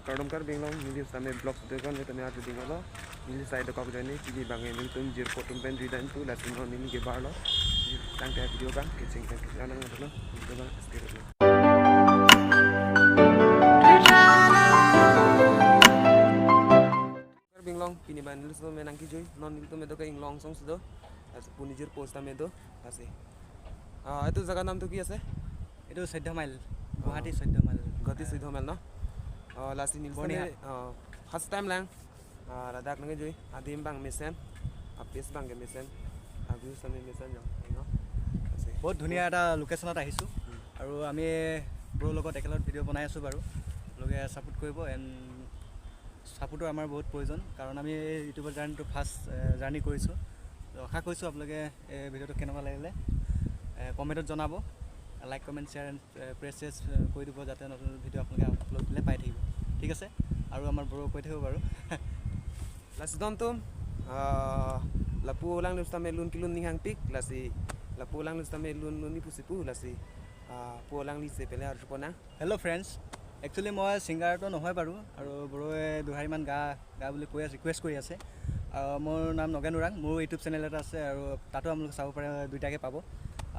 Kardom kar binglong nili same blog degan ne tame aju dingolo nili side kok jani pili bange nili tum jir potum pen ridan tu lasin no nili ge barlo tang ta video bang ke ching tang ke anang lo video bang skip lo binglong pini ban nili so me nangki joi non nili to me do ka inglong song sudo as punijir post me do ase এইটো জাগা নামটো কি আছে? এইটো 14 mile, Guwahati 14 mile. Guwahati 14 mile ন? লাসি নীল first time lang Ladakh nange joi adim bang mesen apis bang ge mesen agu same mesen jo no বহুত ধুনীয়া এটা লোকেশ্যনত আহিছোঁ আৰু আমি ব্ৰৰ লগত একেলগে ভিডিঅ' বনাই আছোঁ বাৰু। আপোনালোকে ছাপোৰ্ট কৰিব এণ্ড ছাপোৰ্টৰ আমাৰ বহুত প্ৰয়োজন, কাৰণ আমি এই ইউটিউবৰ জাৰ্ণিটো ফাৰ্ষ্ট জাৰ্ণি কৰিছোঁ। আশা কৰিছোঁ আপোনালোকে এই ভিডিঅ'টো কেনেকুৱা লাগিলে কমেণ্টত জনাব, like comment share and press চেছ কৰি দিব, যাতে নতুন ভিডিঅ' আপোনালোকে আপলোড দিলে পাই থাকিব। ঠিক আছে, আৰু আমাৰ বড়ো কৈ থাকিব বাৰু। Lasi dontum lapu lang lu same lun kilun ning hang pik lasi lapu lang lu same lun lun ni pusipu lasi pu lang li se pele আৰু pona. Hello friends, actually মই ছিংগাৰটো নহয় বাৰু, আৰু বড়োৱে দুহাৰীমান গা গা বুলি কৈ আছে, ৰিকুৱেষ্ট কৰি আছে। মোৰ নাম নগেন ওৰাং, মোৰ ইউটিউব চেনেল এটা আছে আৰু তাতো আপোনালোকে চাব পাৰে, দুইটাকে পাব।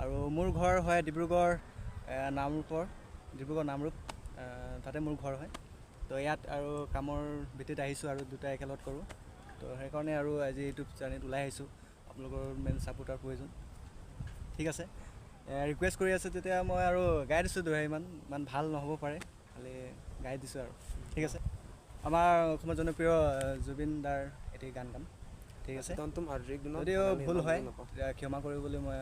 আৰু মোৰ ঘৰ হয় ডিব্ৰুগড় নামৰূপৰ, ডিব্ৰুগড় নামৰূপ, তাতে মোৰ ঘৰ হয়। তো ইয়াত আৰু কামৰ ভিত্তিত আহিছোঁ আৰু দুটা একেলগত কৰোঁ, তো সেইকাৰণে আৰু আজি ইউটিউব চেনেলত ওলাই আহিছোঁ। আপোনালোকৰ মেইন ছাপোৰ্টৰ প্ৰয়োজন। ঠিক আছে, ৰিকুৱেষ্ট কৰি আছে তেতিয়া মই আৰু গাই দিছোঁ দুহাৰীমান, ইমান ভাল নহ'ব পাৰে, খালি গাই দিছোঁ আৰু। ঠিক আছে, আমাৰ অসমৰ জনপ্ৰিয় জুবিন দাৰ এটি গান গাম। ঠিক আছে, যদিও ভুল হয় ক্ষমা কৰিবলৈ মই।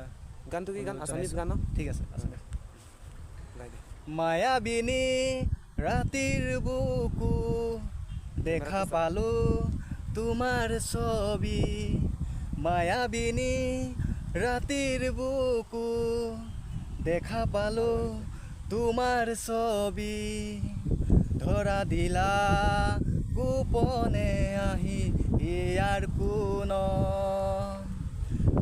গানটো কি গান? আছামিজ গান। ঠিক আছে, আছামিজ। মায়াবিনী ৰাতিৰ বুকু দেখা পালো তোমাৰ ছবি, মায়াবিনী ৰাতিৰ বুকু দেখা পালো তোমাৰ ছবি, ধৰা দিলা গোপনে আহি ইয়াৰ কোন,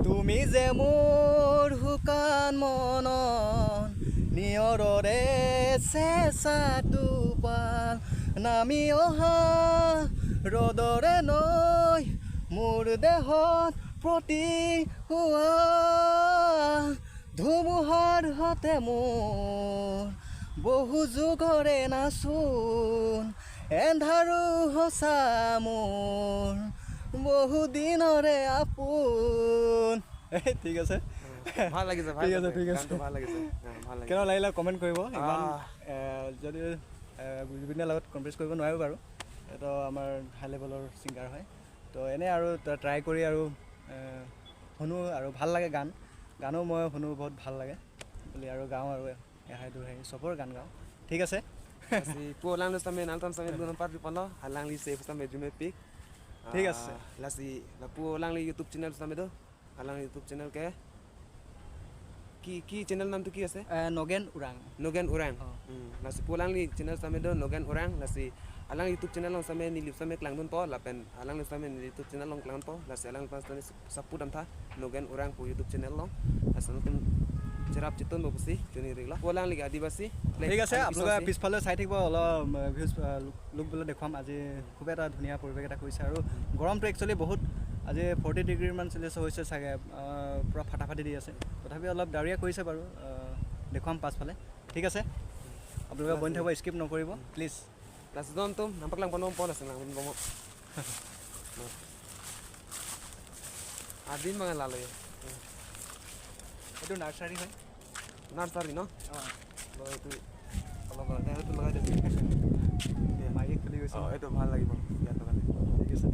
তুমি যে মোৰ শুকান মনত নিয়ৰৰে চেঁচা টোপাল, নামি অহা ৰ'দৰে নৈ মোৰ দেহত প্ৰতি হোৱা, ধুমুহাৰ সতে মোৰ বহু যুগৰে নাচোন, এন্ধাৰো সঁচা মোৰ বহু দিনৰে আপোন। ঠিক আছে, ভাল লাগিছে। ঠিক আছে, ঠিক আছে, ভাল লাগিছে, ভাল লাগিছে। কেনেকুৱা লাগিলে কমেণ্ট কৰিব। ইমান যদি জুবিনৰ লগত কম্পেয়াৰ কৰিব নোৱাৰোঁ বাৰু, এইটো আমাৰ হাই লেভেলৰ ছিংগাৰ হয়, তো এনেই আৰু ট্ৰাই কৰি আৰু শুনো আৰু ভাল লাগে গান, গানো মই শুনো বহুত ভাল লাগে বুলি আৰু গাওঁ আৰু এহাই দুহাই চবৰ গান গাওঁ। ঠিক আছে, ঠিক আছে। Lassi lapu lang li YouTube channel same do halang YouTube channel ke কি কি চেনেল নামটো কি আছে? Nagen Orang. Nagen Orang. Lassi pu lang li channel same do Nagen Orang lasi alang YouTube channel long same ni lip same klang dun po lapen alang li same ni YouTube channel long klang po lasi alang pas tane sapu dam tha Nagen Orang pu YouTube channel long lasi নতুন চেৰাপ চিতন বপুচি জুনি ৰিগলা pu lang li আদিবাসী। ঠিক আছে, আপোনালোকে পিছফালে চাই থাকিব, অলপ views লুকবিলাক দেখুৱাম। আজি খুব এটা ধুনীয়া পৰিৱেশ এটা কৰিছে আৰু গৰমটো একচুৱেলি বহুত, আজি 40 ডিগ্ৰীমান চেলচিয়াছ হৈছে চাগে, পূৰা ফাটাফাটি দি আছে, তথাপি অলপ ডাৱৰীয়া কৰিছে বাৰু, দেখুৱাম পাছফালে। ঠিক আছে, আপোনালোকে বনি থাকিব, স্কিপ নকৰিব প্লিজ। এইটো নাৰ্চাৰী হয়। নাৰ্চাৰী ন? অঁ, এইটো অলপ লগাই দিছোঁ, মাইক খুলি গৈছে। অঁ, এইটো ভাল লাগিব ইয়াত লগালে। ঠিক আছে,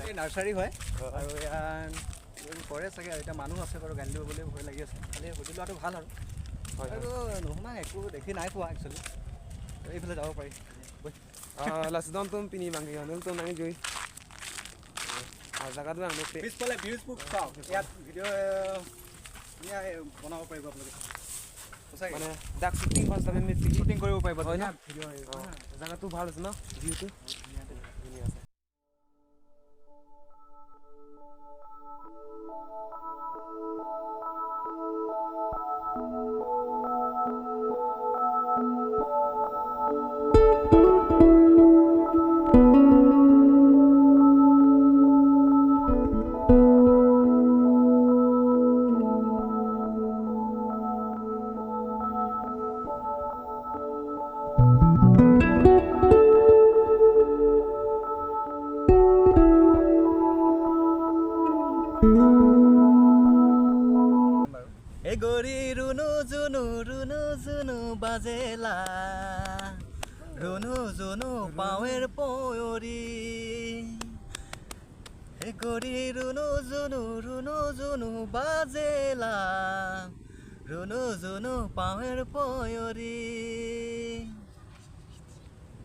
এই নাৰ্চাৰী হয় আৰু ইয়াত কৰে চাগে, এতিয়া মানুহ আছে বাৰু, গালি দিব বুলি ভয় লাগি আছে, খালি সুধি লোৱাটো ভাল আৰু। আৰু নোসোমাই একো দেখি নাই পোৱা একচুৱেলি, এইফালে যাব পাৰি। পিছফালে ভিউজবোৰ চাওক, ইয়াত ভিডিঅ' ধুনীয়া বনাব পাৰিব আপোনালোকে, মানে ডাক শ্বুটিং কৰিব পাৰিব। হয় ন? জাগাটো ভাল আছে ন? ভিউটো ধুনীয়া আছে। বাজেলা, ৰুণু জুনু পাৱেৰ পয়ৰি। হে গৰি Runu Junu, Runu Junu বাজেলা, Runu Junu পাৱেৰ পয়ৰি।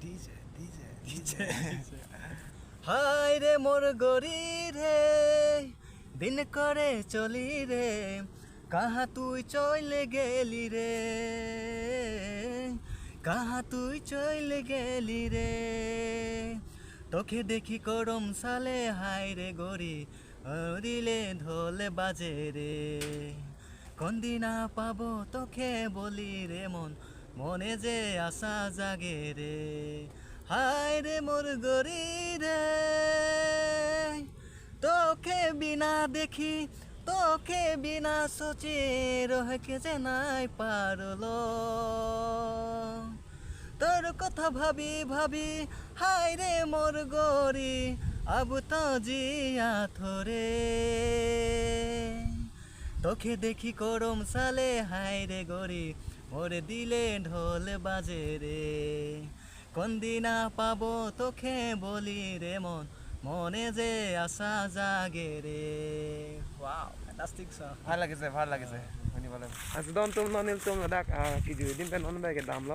DJ DJ DJ. হায় ৰে মোৰ গৰি ৰে, দিন কৰে চলি ৰে, কাহা তুই চলে গেলি ৰে, কাহা তুই চলে গেলি ৰে। তোকে দেখি করম সালে, হায় রে গরি দিলে ঢোল বাজে রে। কোনদিনা পাব তোকে বলি রে মন, মনে যে আশা জাগে রে। হায় রে মোর গরি রে, তোকে বিনা দেখি, তোকে বিনা সোচে রহকে যে নাই পারলো। তোর কথা ভাবি ভাবি, হায় রে মোর গরি, আব তো জিয়া থরে। তোকে দেখি করম সালে, হায় রে গরি, মোর দিলে ঢোল বাজে রে। কোন দিনা পাবো তোকে বলি রে মন, মনে যে আশা জাগে রে। Wow, fantastic song. ভাল লাগিছে, ভাল লাগিছে শুনিবলৈ। Asdon tum nonil tum ladak ki ju dim pen on ba ke dam lo.